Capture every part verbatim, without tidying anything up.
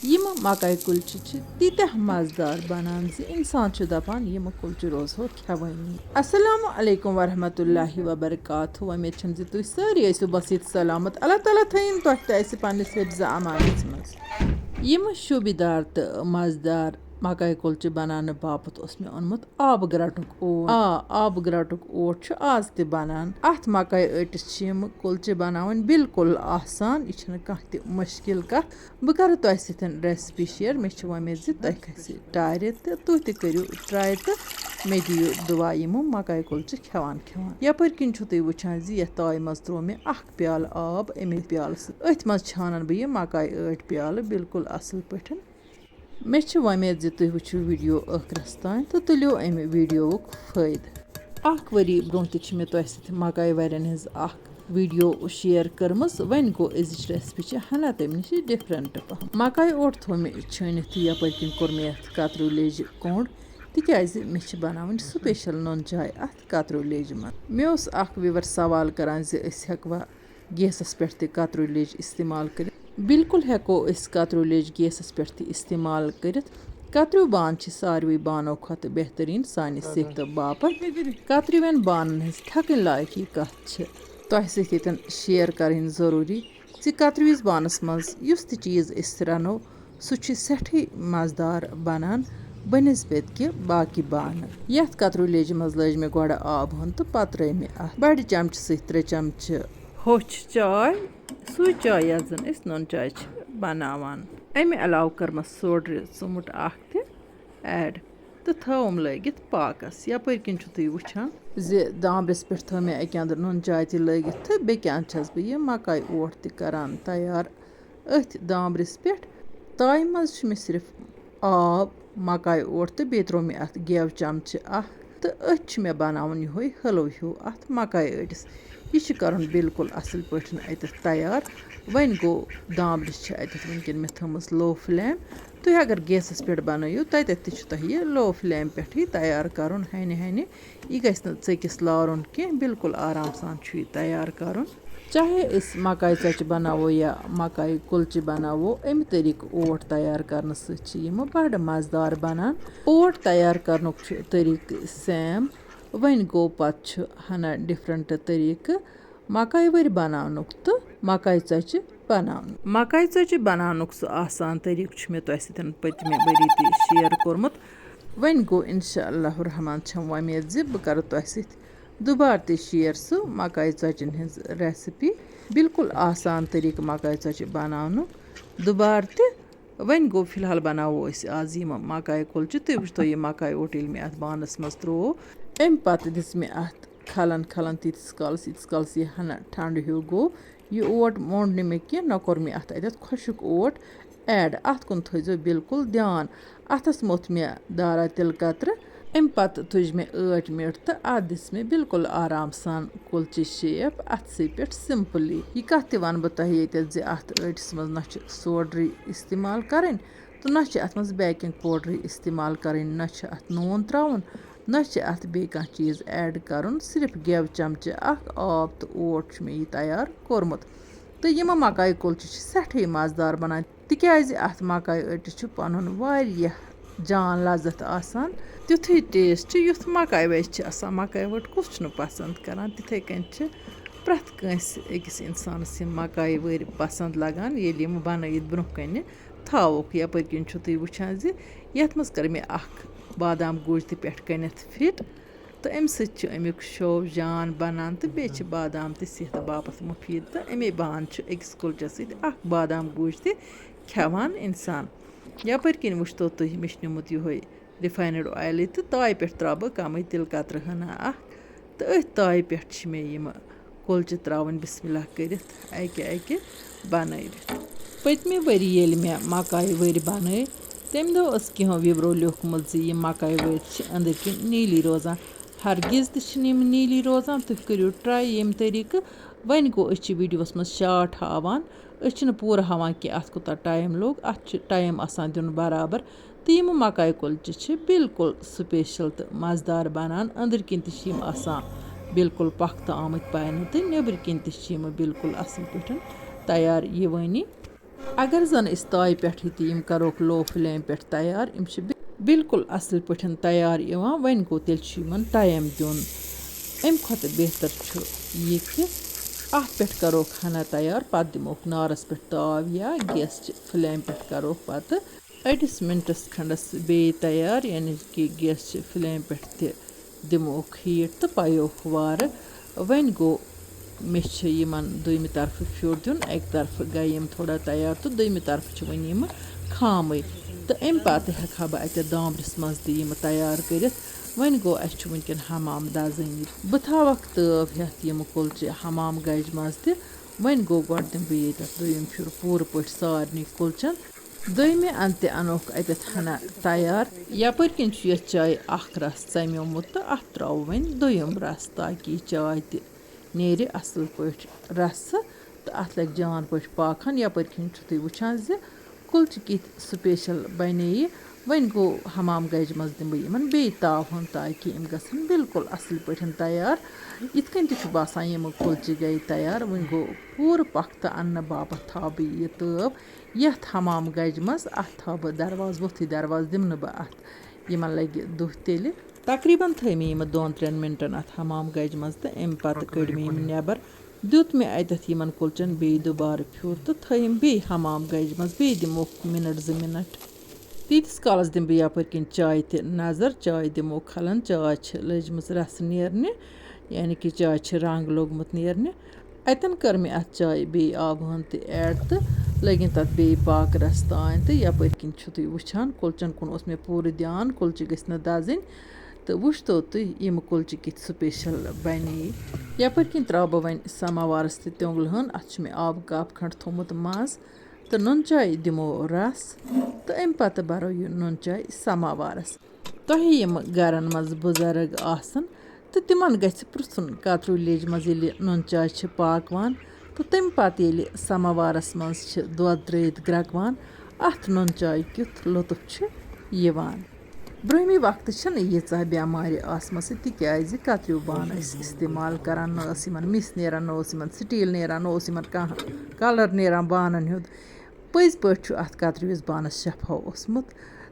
یِم مکاے کُلچہِ چھِ تیٖتیٛاہ مزٕدار بنان زِ انسان چھُ دپان، یِم کُلچہِ روزہو کھٮ۪وٲنی۔ السلام علیکم ورحمۃ اللہ وبرکاتہ۔ وۄمید چھم زِ تُہۍ سٲری ٲسِو بسیٖت سلامت۔ اللہ تعالیٰ تھٲیِن تۄہہِ تہِ اَسہِ پننِس حفظ امانس منٛز۔ یِم شوٗبِدار تہٕ مزٕدار مکاے کُلچہِ بناونہٕ باپتھ اوس مےٚ اوٚنمُت آبہٕ گرٛٹُک اوٹ۔ آ، آبہٕ گرٛٹُک اوٹ چھُ آز تہِ بنان۔ اتھ مکاے ٲٹِس چھِ یِم کُلچہِ بناوٕنۍ بالکل آسان، یہِ چھنہٕ کانٛہہ تہِ مُشکل کتھ۔ بہٕ کرٕ تۄہہِ سۭتۍ recipe share۔ مےٚ چھِ وۄمید زِ تۄہہِ کھسہِ ٹارِ تہٕ تُہۍ تہِ کٔرِو try تہٕ مےٚ دِیِو دُعا یِمو مکاے کُلچہِ کھٮ۪وان کھٮ۪وان۔ یپٲرۍ کِنۍ چھِو تُہۍ وٕچھان زِ یتھ تایہِ منٛز تروو مےٚ اکھ پیالہٕ آب۔ اَمے پیالہٕ سۭتۍ، أتھۍ منٛز چھانن بہٕ یہِ مکاے ٲٹۍ پیالہٕ بالکل اصل پٲٹھۍ۔ مےٚ چھِ وۄمید زِ تُہۍ وٕچھِو video ٲخرس تام تہٕ تُلِو اَمہِ videoوُک فٲیدٕ۔ اکھ ؤری برونٛہہ تہِ چھِ مےٚ تۄہہِ سۭتۍ مکاے وارٮ۪ن ہٕنٛز اکھ video share کٔرمٕژ۔ وۄنۍ گوٚو، أزِچ recipe چھِ ہنا تَمہِ نِش different پہم۔ مکاے اوٹ تھوٚو مےٚ چھٲنِتھ تہٕ یپٲرۍ کِنۍ کوٚر مےٚ یَتھ کتریو لیٚجہِ کوٚنٛڈ، تِکیٛازِ مےٚ چھِ بناوٕنۍ special نُن چاے اَتھ کتریو لیٚجہِ منٛز۔ مےٚ اوس اکھ viewer سوال کران زِ أسۍ ہٮ۪کوا gasس پٮ۪ٹھ تہِ کتریو لیٚج استعمال کٔرِتھ؟ بالکل ہٮ۪کو أسۍ کتریو لیٚج gasس پٮ۪ٹھ تہِ استعمال کٔرِتھ۔ کتریو بانہٕ چھِ ساروٕے بانو کھۄتہٕ بہتریٖن سانہِ صحتہٕ باپتھ۔ کتریوٮ۪ن بانن ہٕنٛز تھکٕنۍ لایقی کتھ چھِ تۄہہِ سۭتۍ ییٚتٮ۪ن share کرٕنۍ ضروٗری زِ کتریوِس بانس منٛز یُس تہِ چیٖز أسۍ رنو، سُہ چھُ سٮ۪ٹھٕے مزٕدار بنان بنسبت کہِ باقی بانہٕ۔ یتھ کتریو لیٚجہِ منٛز لٲج مےٚ گۄڈٕ آب ہن تہٕ پتہٕ ترٲے مےٚ اتھ بڑِ چمچہٕ سۭتۍ ترٛےٚ چمچہٕ ہوٚچھ چاے، سُے چاے یتھ زن أسۍ نُن چاے چھِ بناوان۔ امہِ علاوٕ کٔرمس سوڈرِ ژُمُٹ اکھ تہِ add تہٕ تھٲوٕم لٲگِتھ پاکس۔ یپٲرۍ کِنۍ چھِو تُہۍ وٕچھان زِ دامبرِس پٮ۪ٹھ تھٲو مےٚ اکہِ اندٕ نُن چاے تہِ لٲگِتھ تہٕ بیٚکہِ اندٕ چھَس بہٕ یہِ مکاے اوٹ تہِ کران تیار۔ أتھۍ دامبرِس پٮ۪ٹھ تایہِ منٛز چھُ مےٚ صرف آب، مکاے اوٹ تہٕ بیٚیہِ ترٛوو مےٚ اَتھ گٮ۪و چمچہٕ اکھ تہٕ أتھۍ چھُ مےٚ بناوُن یِہوٚے حلوٕ ہیوٗ اَتھ مکاے ٲٹِس۔ یہِ چھُ کرُن بالکل اَصٕل پٲٹھۍ اَتٮ۪تھ تیار۔ وۄنۍ گوٚو، دامبرِس چھِ اَتٮ۪تھ وٕنکٮ۪ن مےٚ تھٲومٕژ low flame۔ تُہۍ اگر gasس پٮ۪ٹھ بنٲیِو، تَتٮ۪تھ تہِ چھُ تۄہہِ یہِ low flame پٮ۪ٹھٕے تیار کرُن۔ ہَنہِ ہَنہِ یہِ گژھِ نہٕ ژٔکِس لارُن کینٛہہ، بالکل آرام سان چھُ یہِ تیار کرُن۔ چاہے أسۍ مکاے ژۄچہِ بناوو یا مکاے کُلچہِ بناوو، اَمہِ طریٖقہٕ اوٹ تیار کرنہٕ سۭتۍ چھِ یِم بڑٕ مزٕدار بنان۔ اوٹ تیار کرنُک چھُ طریٖقہٕ same، وۄنۍ گوٚو، پتہٕ چھُ ہنا different طریٖقہٕ مکاے ؤرۍ بناونُک تہٕ مکاے ژۄچہِ بناونُک۔ مکاے ژۄچہِ بناونُک سُہ آسان طریٖقہٕ چھُ مےٚ تۄہہِ سۭتۍ پٔتمہِ ؤری تہِ share کوٚرمُت۔ وۄنۍ گوٚو، انشاء اللہ الرحمن چھم وۄمید زِ بہٕ کرٕ تۄہہِ سۭتۍ دُبارٕ تہِ share سُہ مکاے ژۄچٮ۪ن ہٕنٛز recipe۔ بالکل آسان طریٖقہٕ مکاے ژۄچہِ بناونُک دُبارٕ تہِ۔ وۄنۍ گوٚو، فی الحال بناوو أسۍ آز یِم مکاے کُلچہِ۔ تُہۍ وٕچھتو یہِ مکاے اوٹ ییٚلہِ مےٚ اَتھ بانَس منٛز ترٛوو، اَمہِ پَتہٕ دِژ مےٚ اَتھ کھلَن کھلَن تیٖتِس کالَس، ییٖتِس کالَس یہِ ہَنا ٹھنٛڈٕ ہیوٗ گوٚو۔ یہِ اوٹ موٚنٛڈ نہٕ مےٚ کینٛہہ، نہ کوٚر مےٚ اَتھ اَتٮ۪تھ خۄشُک اوٹ add۔ اَتھ کُن تھٲیزیو بالکل دھیان۔ اَتھَس موٚتھ مےٚ دارا تِلہٕ کَترٕ۔ اَمہِ پتہٕ تُج مےٚ ٲٹۍ میٚٹھ تہٕ اَتھ دِژ مےٚ بالکل آرام سان کُلچہِ shape اَتھسٕے پٮ۪ٹھ simply۔ یہِ کَتھ تہِ وَنہٕ بہٕ تۄہہِ ییٚتٮ۪تھ زِ اَتھ ٲٹِس منٛز نہ چھِ سوڈرٕے استعمال کَرٕنۍ تہٕ نہ چھِ اَتھ منٛز baking powderٕے استعمال کَرٕنۍ، نہ چھِ اَتھ نوٗن ترٛاوُن، نہ چھِ اَتھ بیٚیہِ کانٛہہ چیٖز add کَرُن، صرف گٮ۪و چمچہٕ اَکھ، آب تہٕ اوٹ چھُ مےٚ یہِ تیار کوٚرمُت۔ تہٕ یِمہٕ مکایہِ کُلچہِ چھِ سٮ۪ٹھٕے مَزٕدار بَنان۔ تِکیٛازِ اَتھ مکایہِ ٲٹِس چھُ پَنُن واریاہ جان لذت آسان۔ تیُتھُے taste یُتھ مکایہِ وَچہِ چھِ آسان، مکایہِ ؤٹ کُس چھُنہٕ پسنٛد کران؟ تِتھَے کٔنۍ چھِ پرٛٮ۪تھ کٲنٛسہِ أکِس اِنسانَس یِم مکایہِ ؤرۍ پسنٛد لگان، ییٚلہِ یِم بنٲیِتھ برٛونٛہہ کَنہِ تھاووکھ۔ یَپٲرۍ کِنۍ چھُو تُہۍ وٕچھان زِ یَتھ منٛز کٔر مےٚ اَکھ بادام گوٗج تہِ پٮ۪ٹھ کَنٮ۪تھ fit۔ تہٕ اَمہِ سۭتۍ چھُ اَمیُک شو جان بَنان تہٕ بیٚیہِ چھِ بادام تہِ صحتہٕ باپَتھ مُفیٖد۔ تہٕ اَمے بہانہٕ چھُ أکِس کُلچَس سۭتۍ اَکھ بادام گوٗج تہِ کھٮ۪وان اِنسان۔ یَپٲرۍ کِنۍ وٕچھتو تُہۍ، مےٚ چھُ نیوٗمُت یِہوٚے refined oil تہٕ تایہِ پٮ۪ٹھ ترٛاوٕ بہٕ کَمٕے تِلہٕ قطرٕ ہنا اَکھ۔ تہٕ أتھۍ تایہِ پٮ۪ٹھ چھِ مےٚ یِم کُلچہِ ترٛاوٕنۍ بسم اللہ کٔرِتھ اَکہِ اَکہِ بَنٲوِتھ۔ پٔتمہِ ؤری ییٚلہِ مےٚ مکایہِ ؤرۍ بَنٲے، تَمہِ دۄہ ٲس کینٛہو viewerو لیوٗکھمُت زِ یِم مکایہِ ؤرۍ چھِ أنٛدٕرۍ کِنۍ نیٖلی روزان۔ ہرگز تہِ چھِنہٕ یِم نیٖلی روزان۔ تُہۍ کٔرِو try ییٚمہِ طریٖقہٕ۔ وۄنۍ گوٚو، أسۍ چھِ videoوَس منٛز short ہاوان، أسۍ چھِنہٕ پوٗرٕ ہاوان کہِ اَتھ کوٗتاہ time لوٚگ۔ اَتھ چھُ time آسان دیُن برابر۔ تہٕ یِم مکایہِ کُلچہِ چھِ بالکل special تہٕ مزٕدار بنان۔ أنٛدٕرۍ کِنۍ تہِ چھِ یِم آسان بالکل پۄختہٕ آمٕتۍ پاینہٕ تہٕ نیٚبٕرۍ کِنۍ تہِ چھِ یِم بالکل اصٕل پٲٹھۍ تیار یِوٲنی۔ اگر زن أسۍ تایہِ پٮ۪ٹھٕے تہِ یِم کروکھ low flame پٮ۪ٹھ تیار، یِم چھِ بِ-، بالکل اصل پٲٹھۍ تیار یِوان۔ وۄنۍ گوٚو، تیٚلہِ چھُ یِمن time دیُن۔ امہِ کھۄتہٕ بہتر چھُ یہِ کہِ اتھ پٮ۪ٹھ کروکھ ہنا تیار، پتہٕ دِموکھ نارس پٮ۪ٹھ تاو یا گیسچہِ flame پٮ۪ٹھ کروکھ پتہٕ أڑِس منٹس کھنڈس بیٚیہِ تیار، یعنی کہِ گیسچہِ flame پٮ۪ٹھ تہِ دِموکھ heat تہٕ پَیوکھ وارٕ۔ وۄنۍ گوٚو، مےٚ چھِ یِمَن دوٚیمہِ طرفہٕ پھیُر دیُن۔ اَکہِ طرفہٕ گٔے یِم تھوڑا تیار تہٕ دوٚیمہِ طرفہٕ چھِ وۄنۍ یِم خامٕے۔ تہٕ اَمہِ پَتہٕ ہٮ۪کہٕ ہا بہٕ اَتٮ۪تھ دامبرِس منٛز تہِ یِم تیار کٔرِتھ۔ وۄنۍ گوٚو، اَسہِ چھُ وٕنکٮ۪ن حمام دَزٲنی۔ بہٕ تھاوَکھ تٲو ہٮ۪تھ یِم کُلچہِ حمام گَجہِ منٛز تہِ۔ وۄنۍ گوٚو، گۄڈٕ دِمہٕ بہٕ ییٚتٮ۪تھ دوٚیِم پھیُر پوٗرٕ پٲٹھۍ سارنٕے کُلچَن۔ دوٚیمہِ اَندٕ تہِ اَنوکھ اَتٮ۪تھ ہنا تیار۔ یَپٲرۍ کِنۍ چھُ یَتھ چایہِ اَکھ رَس ژَمیومُت تہٕ اَتھ ترٛاوو وۄنۍ دوٚیُم رَس، تاکہِ یہِ چاے تہِ نیرِ اَصٕل پٲٹھۍ رَسہٕ تہٕ اَتھ لَگہِ جان پٲٹھۍ پاکھ ہن۔ یَپٲرۍ کِنۍ چھُو تُہۍ وٕچھان زِ کُلچہِ کِتھۍ special بَنے یہِ۔ وۄنۍ گوٚو، حمام گَجہِ منٛز دِمہٕ بہٕ یِمَن بیٚیہِ تاو ہن، تاکہِ یِم گژھن بالکل اَصٕل پٲٹھۍ تیار۔ یِتھ کٔنۍ تہِ چھُ باسان، یِم کُلچہِ گٔے تیار۔ وۄنۍ گوٚو، پوٗرٕ پۄختہٕ اَننہٕ باپَتھ تھاوٕ بہٕ یہِ تٲو یَتھ حمام گَجہِ منٛز۔ اَتھ تھاوٕ بہٕ دروازٕ، وۄتھٕے دروازٕ دِمہٕ نہٕ بہٕ اَتھ یِمَن لَگہِ دُہ تیٚلہِ۔ تقریٖباً تھٲے مےٚ یِم دۄن ترٛٮ۪ن مِنٹَن اَتھ حمام گَجہِ منٛز تہٕ اَمہِ پَتہٕ کٔڑۍ مےٚ یِم نٮ۪بَر۔ دیُت مےٚ اَتٮ۪تھ یِمَن کُلچَن بیٚیہِ دُبارٕ پھیُر تہٕ تھٲیِم بیٚیہِ حمام گَجہِ منٛز، بیٚیہِ دِموکھ مِنَٹ زٕ مِنَٹ۔ تیٖتِس کالَس دِمہٕ بہٕ یَپٲرۍ کِنۍ چایہِ تہِ نظر۔ چاے دِمو کھَلَن، چاے چھِ لٔجمٕژ رَسہٕ نیرنہِ، یعنی کہِ چایہِ چھِ رنٛگ لوٚگمُت نیرنہِ۔ اَتٮ۪ن کٔر مےٚ اَتھ چایہِ بیٚیہِ آبہٕ ہن تہِ add تہٕ لٲگِن تَتھ بیٚیہِ پاکہٕ رَس تانۍ۔ تہٕ یَپٲرۍ کِنۍ چھُو تُہۍ وٕچھان، کُلچَن کُن اوس مےٚ پوٗرٕ دیان، کُلچہِ گٔژھۍ نہٕ دَزٕنۍ۔ تہٕ وٕچھتو تُہۍ، یِم کُلچہِ کِتھ special بَنے۔ یَپٲرۍ کِنۍ ترٛاوٕ بہٕ وۄنۍ سَماوارَس تہِ تیوٚنٛگلہٕ ہن۔ اَتھ چھُ مےٚ آبہٕ cup کھنٛڈ تھوٚمُت منٛز تہٕ نُن چاے دِمو رَس تہٕ اَمہِ پَتہٕ بَرو یہِ نُن چاے سَماوارَس۔ تۄہہِ یِم گَرَن منٛز بُزرٕگ آسَن تہٕ تِمَن گژھِ پرٛژھُن، کَتریو لیٚجہِ منٛز ییٚلہِ نُن چاے چھِ پاکوان تہٕ تَمہِ پَتہٕ ییٚلہِ سَماوارَس منٛز چھِ دۄد ترٛٲوِتھ گرٛٮ۪کوان، اَتھ نُن چاے کیُتھ لُطُف چھُ یِوان۔ برٛونٛہمہِ وقتہٕ چھِنہٕ ییٖژاہ بٮ۪مارِ آسمَژٕ، تِکیٛازِ کَتریو بانہٕ ٲسۍ استعمال کَران، نہ ٲس یِمَن مِس نیران، نہ اوس یِمَن سِٹیٖل نیران، نہ اوس یِمَن کانٛہہ colour نیران بانَن ہُنٛد۔ پٔزۍ پٲٹھۍ چھُ اَتھ کَتریوِس بانَس شفا اوسمُت،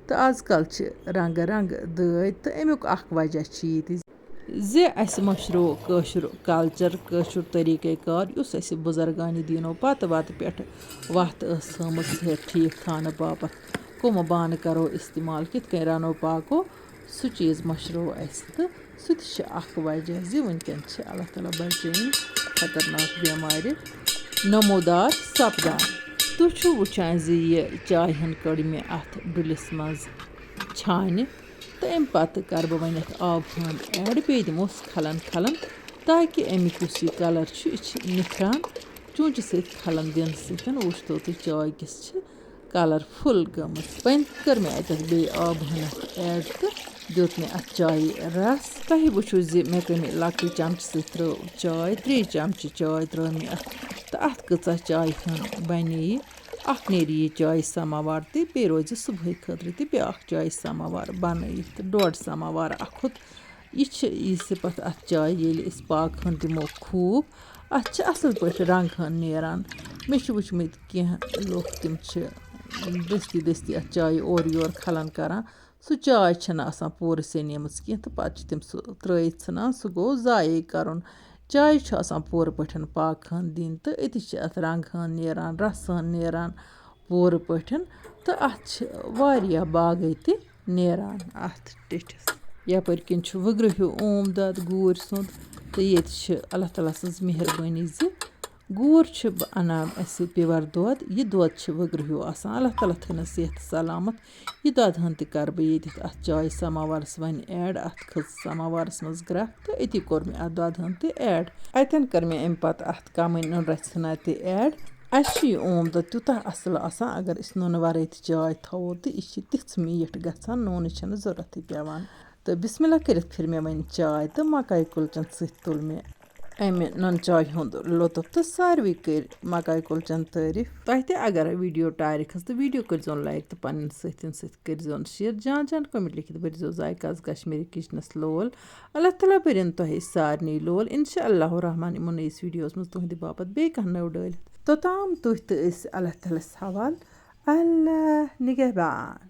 تہٕ آز کَل چھِ رنٛگہٕ رنٛگہٕ دٲدۍ، تہٕ اَمیُک اَکھ وجہ چھِ یہِ تہِ زِ اَسہِ مٔشرو کٲشُر culture، کٲشُر طریٖقہ کار، یُس اَسہِ بُزرگانِ دیٖنو پَتہٕ وَتہٕ پٮ۪ٹھ وَتھ ٲس ہٲومٕژ صحت ٹھیٖک تھاونہٕ باپَتھ۔ کٕمہٕ بانہٕ کَرو استعمال، کِتھ کٔنۍ رَنو پاکو، سُہ چیٖز مٔشرو اَسہِ، تہٕ سُہ تہِ چھُ اَکھ وجہ زِ وٕنکٮ۪ن چھِ اللہ تعالیٰ بچٲیِن خطرناک بٮ۪مارِ نمودار سپدان۔ تُہۍ چھِو وٕچھان زِ یہِ چاے ہن کٔڑ مےٚ اَتھ ڈُلِس منٛز چھانہِ، تہٕ اَمہِ پتہٕ کَرٕ بہٕ وۄنۍ اَتھ آب ہن add، بیٚیہِ دِموس کھلن کھلن، تاکہِ اَمیُک یُس یہِ colour چھُ، یہِ چھِ نِکھران۔ چونچہِ سۭتۍ کھلن دِنہٕ سۭتۍ وٕچھتو تُہۍ، چاے کِژھ چھِ colourful گٔمٕژ۔ وۄنۍ کٔر مےٚ اَتٮ۪تھ بیٚیہِ آبہٕ ہنہ add تہٕ دیُت مےٚ اَتھ چایہِ رَس۔ تۄہہِ وٕچھِو زِ مےٚ کَمہِ لۄکٹہِ چمچہٕ سۭتۍ ترٲو چاے، ترٛیٚیہِ چمچہٕ چاے ترٲو مےٚ اَتھ۔ تہٕ اَتھ کۭژاہ چایہِ ہن بنے یہِ؟ اَکھ نیرِ یہِ چایہِ سماوار تہِ، بیٚیہِ روزِ صُبحٲے خٲطرٕ تہِ بیٛاکھ چایہِ سماوار بنٲیِتھ، ڈۄڈ سماوار اَکھ ہُتھ۔ یہِ چھِ یہِ صفت اَتھ چایہِ، ییٚلہِ أسۍ پاکہٕ ہن دِمو خوٗب، اَتھ چھِ اَصٕل پٲٹھۍ رنٛگ ہن نیران۔ مےٚ چھِ وٕچھمٕتۍ کینٛہہ لُکھ، تِم چھِ دٔستی دٔستی اَتھ چایہِ اورٕ یورٕ کھلان کران۔ سُہ چاے چھَنہٕ آسان پوٗرٕ سیٚنیمٕژ کینٛہہ تہٕ پَتہٕ چھِ تِم سُہ ترٛٲیِتھ ژھٕنان، سُہ گوٚو ضایعے کَرُن۔ چایہِ چھُ آسان پوٗرٕ پٲٹھۍ پاکہٕ ہن دِنۍ تہٕ أتی چھِ اَتھ رنٛگ ہن نیران، رَسہٕ ہن نیران پوٗرٕ پٲٹھۍ، تہٕ اَتھ چھِ واریاہ باغے تہِ نیران اَتھ ٹیٚٹھِس۔ یَپٲرۍ کِنۍ چھُ وٕگرٕ ہیوٗ اوم دۄد گوٗرۍ سُنٛد، تہٕ ییٚتہِ چھِ اللہ تعالیٰ سٕنٛز مہربٲنی زِ گوٗر چھِ اَنان اَسہِ pure دۄد۔ یہِ دۄد چھِ وٕگرٕ ہیوٗ آسان۔ اللہ تعالیٰ تھٲینَس صحت سلامت۔ یہِ دۄد ہن تہِ کَرٕ بہٕ ییٚتٮ۪تھ اَتھ چایہِ سماوارَس وۄنۍ add۔ اَتھ کھٔژ سماوارَس منٛز گرٛٮ۪کھ تہٕ أتی کوٚر مےٚ اَتھ دۄدٕ ہن تہِ add۔ اَتٮ۪ن کٔر مےٚ اَمہِ پَتہٕ اَتھ کَمٕے نُنہٕ رَژھِ ہنا تہِ add۔ اَسہِ چھُ یہِ اوم دۄد تیوٗتاہ اَصٕل آسان، اگر أسۍ نُنہٕ وَرٲے تہِ چاے تھاوو تہٕ یہِ چھِ تِژھ میٖٹھ گژھان، نوٗنٕچ چھَنہٕ ضوٚرَتھٕے پٮ۪وان۔ تہٕ بسم اللہ کٔرِتھ پھِر مےٚ وۄنۍ چاے تہٕ مکاے کُلچَن سۭتۍ تُل مےٚ اَمہِ نُن چاے ہُنٛد لطف تہٕ ساروٕے کٔرۍ مکاے کُلچَن تعٲریٖف۔ تۄہہِ تہِ اگر video ٹارِ کھٔژ تہٕ video کٔرۍزیون like تہٕ پنٛنٮ۪ن سۭتٮ۪ن سۭتۍ کٔرۍزیون share۔ جان جان comment لیکھِتھ بٔرۍزیو ذایقہٕ آز کشمیٖری kitchenس لول۔ اللہ تعالیٰ بٔرِن تۄہہِ سارنٕے لول۔ انشاء اللہ الرحمن یِمو نٔیِس videoس منٛز تُہنٛدِ باپتھ بیٚیہِ کانٛہہ نٔو ڈٲلِتھ۔ توٚتام تُہۍ تہٕ أسۍ اللہ تعالیٰ ہَس حوال۔ اللہ نگہبان۔